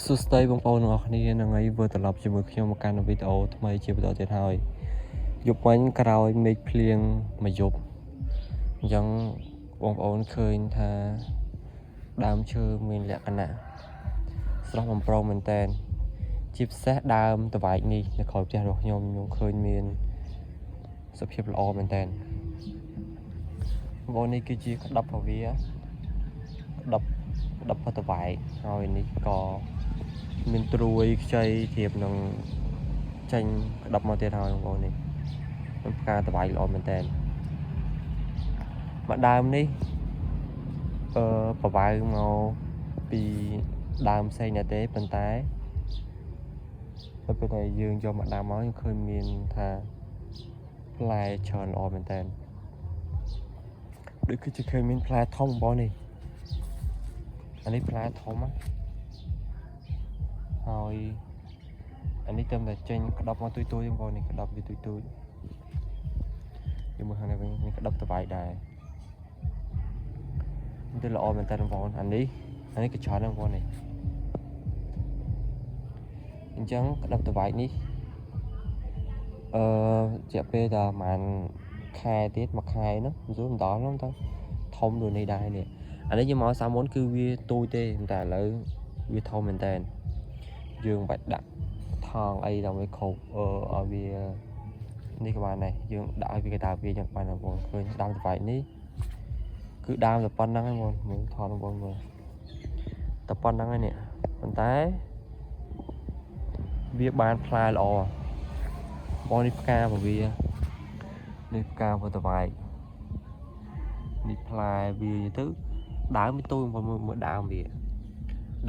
សួស្តីបងប្អូនទាំងអស់គ្នានឹងហើយវិលត្រឡប់ជាមួយខ្ញុំមកកាន់វីដេអូថ្មីជាបន្តទៀតហើយយប់មិញក្រោយមេឃភ្លៀងមួយយប់អញ្ចឹងបងប្អូនឃើញថាដើមឈើមានលក្ខណៈស្រស់បំព្រងមែនតែនជាពិសេសដើមតវែកនេះនៅក្រោយផ្ទះរបស់ខ្ញុំខ្ញុំឃើញមានសភាពល្អមែនតែនបងប្អូននេះគឺជាក្តាប់ពវាក្តាប់ក្តាប់ផតវែកហើយនេះក៏ មានត្រួយខ្ចីធៀបនឹងចេញក្តាប់មកទៀតហើយបងប្អូននេះនឹងផ្កាតវៃល្អមែនតើមកដើមនេះអឺបវៅមកពីដើមផ្សេងដែរទេប៉ុន្តែដល់ពេលដែលយើងយកមកដើមមកយើងឃើញមានថាផ្លែច្រើនល្អមែនតើដូចគឺជាឃើញមានផ្លែធំបងប្អូននេះអានេះផ្លែធំណា ហើយអានេះទៅតែចេញក្តាប់មកទុយទុយបងប្អូននេះក្តាប់វាទុយទុយយើងមើលខាងនេះវិញនេះក្តាប់តវៃដែរនេះទៅល្អមែនតើបងប្អូនអានេះអានេះក៏ច្រើនដែរបងប្អូននេះអញ្ចឹងក្តាប់តវៃនេះអឺជាក់ពេលតែប្រហែលខែទៀតមួយខែនោះមិនស្រួលមិនដល់នោះទៅធំដូចនេះដែរនេះអានេះយើងមកសាមុនគឺវាទូចទេតែឥឡូវវាធំមែនតើ យើងមិនបាច់ដាក់ថងអីដើម្បីគ្រប់អឺឲ្យវានេះក៏បានដែរយើងដាក់ឲ្យវាកតាវាចឹងបានដែរបងឃើញដើមតវៃនេះគឺដើមតែប៉ុណ្្នឹងឯងបងមើលថតបងមើលតែប៉ុណ្្នឹងឯងនេះប៉ុន្តែវាបានផ្លែល្អបងនេះផ្កាពវានេះផ្កាពតវៃនេះផ្លែវាទៅដើមវាទូចបងមើលមើលដើមវា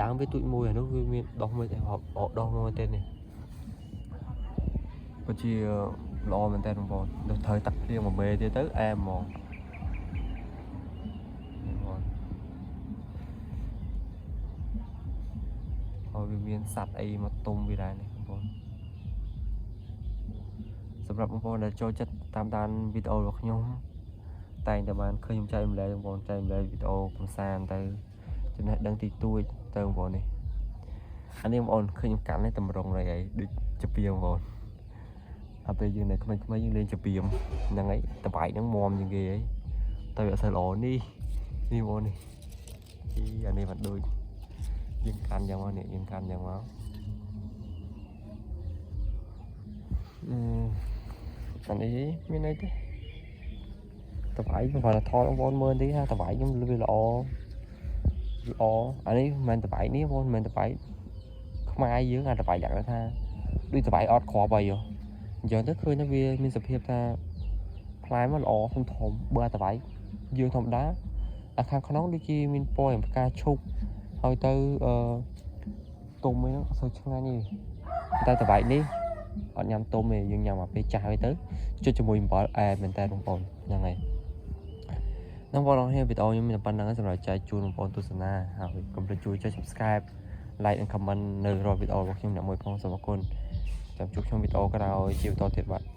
ដើមវាទូចមួយអានោះវាមានដុះមួយតែហប់ដុះមួយទៀតនេះពិតជាល្អមែនតើបងប្អូនដល់ត្រូវទឹកភ្លៀងមួយមេទៀតទៅអែមហ្មងនេះបងហើយវាមានសត្វអីមកទុំវាដែរនេះបងប្អូនសម្រាប់បងប្អូនដែលចូលចិត្តតាមដានវីដេអូរបស់ខ្ញុំតែងតែបានឃើញខ្ញុំចែករំលែកបងប្អូនចែករំលែកវីដេអូកម្សាន្តទៅចំណេះដឹងទីទួចទៅបងប្អូននេះ អានេះបងប្អូនឃើញខ្ញុំកាន់នេះតម្រងអីអីដូចជាពីបងប្អូនអាពេលយើងនៅក្មេងៗយើងលេងជាពីហ្នឹងហើយតបែកហ្នឹងមមជាងគេអីតែវាអត់សូវល្អនេះនេះបងប្អូននេះអីអានេះមិនដូចយើងកាន់យ៉ាងមកនេះយើងកាន់យ៉ាងមកអឺអានេះមានអីទេតបែកគ្រាន់តែថតបងប្អូនមើលតិចថាតបែកខ្ញុំវាល្អល្អអានេះមិនមែនតបែកនេះបងប្អូនមិនមែនតបែក ខ្មែរយើងអាតបែកយ៉ាងថាដូចតបែកអត់គ្រាប់អីហ៎អញ្ចឹងទៅឃើញថាវាមានសភាពថាផ្លែមកល្អធំធំបើអាតបែកយើងធម្មតាអាខាងក្នុងដូចជាមានពណ៌យ៉ាងផ្កាឈូកហើយទៅអឺទុំអីហ្នឹងអត់សូវឆ្ងាញ់ទេតែតបែកនេះអត់ញ៉ាំទុំទេយើងញ៉ាំអាពេលចាស់ហើយទៅចុចជាមួយអំបិលអែមែនតើបងប្អូនហ្នឹងហើយនឹងបងប្អូនគ្នាវីដេអូខ្ញុំមានតែប៉ុណ្្នឹងសម្រាប់ចែកជូនបងប្អូនទស្សនាហើយកុំភ្លេចជួយចុច Subscribe, like និង comment នៅរាល់វីដេអូរបស់ខ្ញុំអ្នកមួយផងសូមអរគុណចាំជួបខ្ញុំវីដេអូក្រោយជាបន្តទៀតបាទ។